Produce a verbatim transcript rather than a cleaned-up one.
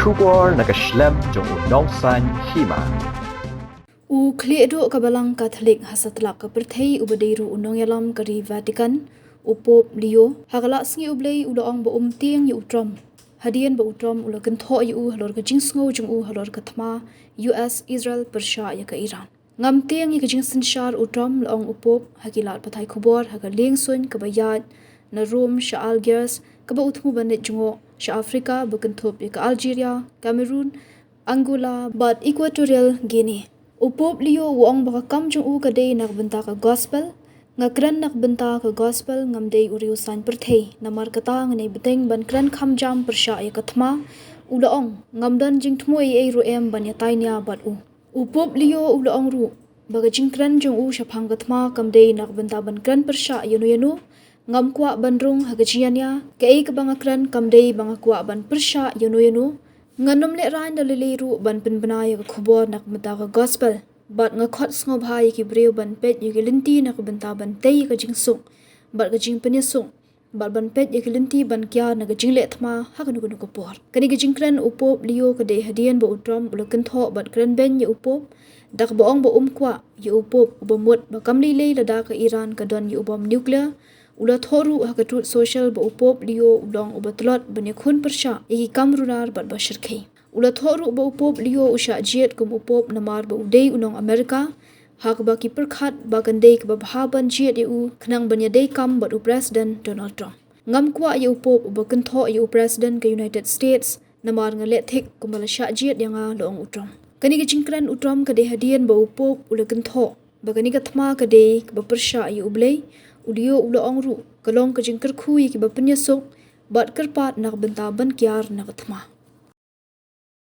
Khubor na ka shlem jong u nongsaiñ hima. U khlieh duh ka Balang Katholik ha satlak ka pyrthei uba dei ruh u nongïalam ka ri Vatican, u Pope Leo, ha ka la sngi U Blei u la ong ba um tieng ïa u Trump hadien ba u Trump u la kynthoh ïa u halor ka jingsngew jong u halor ka thma U S Israel pyrshah ïa ka Iran. Ngam tieng ïa ka jingsynshar u Trump, la ong u Pope ha ki lad pathai khubor ha ka lieng suiñ kaba ïaid na Rome sha Algiers, kaba u thmu ban leit jngoh sha Africa ba kynthup ïa ka Algeria, Cameroon, Angola bad Equatorial Guinea. U Pope Leo u ong ba ka kam jong u ka dei na ka bynta ka gospel. Nga kren na ka bynta ka gospel, ngam dei u riewsaiñ pyrthei, namar kata ngan ïai bteng ban kren kham jam pyrshah ïa ka thma. U la ong, ngam don jingthmu ei ei ruh em ban ïatai nia bad u. U Pope Leo u la ong ruh ba ka jingkren jong u shaphang ka thma kam dei na ka bynta ban kren pyrshah ïano ïano. Ngam kwah ban rung ha ka jingïania, kaei kaba nga kren kam dei ba nga kwah ban pyrshah ïano ïano. Ngan ym lehraiñ da lei lei ruh ban pynbna ïa ka khubor na ka bynta ka gospel. Bad nga khot sngewbha ïa ki briew ban peit ïa ki lynti na ka bynta ban tei ïa ka jingsuk bad ka jingpynïasuk, bad ban peit ïa ki lynti ban kiar na ka jingleh thma ha kano kano ka por. Kane ka jingkren u Pope Leo ka dei hadien ba u Trump u la kynthoh bad kren beiñ ïa u Pope da kaba ong ba um kwah ïa u Pope uba mut ba kam lei lei lada ka Iran ka don ïa u bom nuclear. U la thoh ruh ha ka Truth Social ba u Pope Leo u long uba tlot ban ïakhun pyrshah ïa ki kam runar bad ba shyrkhei. U la thoh ruh ba u Pope Leo u shah jied kum u Pope namar ba u dei u nong America, ha kaba ki pyrkhat ba kan dei kaba bha ban jied ïa u khnang ban ïadei kam bad u President Donald Trump. Ngam kwah ïa u Pope uba kynthoh ïa u President ka United States, namar nga leh thik kumba la shah jied ïa nga, la ong u Trump. Kane ka jingkren u Trump ka dei hadien ba u Pope u la kynthoh ba kane ka thma ka dei kaba pyrshah ïa U Blei. U Leo u la ong ruh ka long ka jingkyrkhu ïa kiba pynïasuk bad kyrpad na ka bynta ban kiar na ka thma.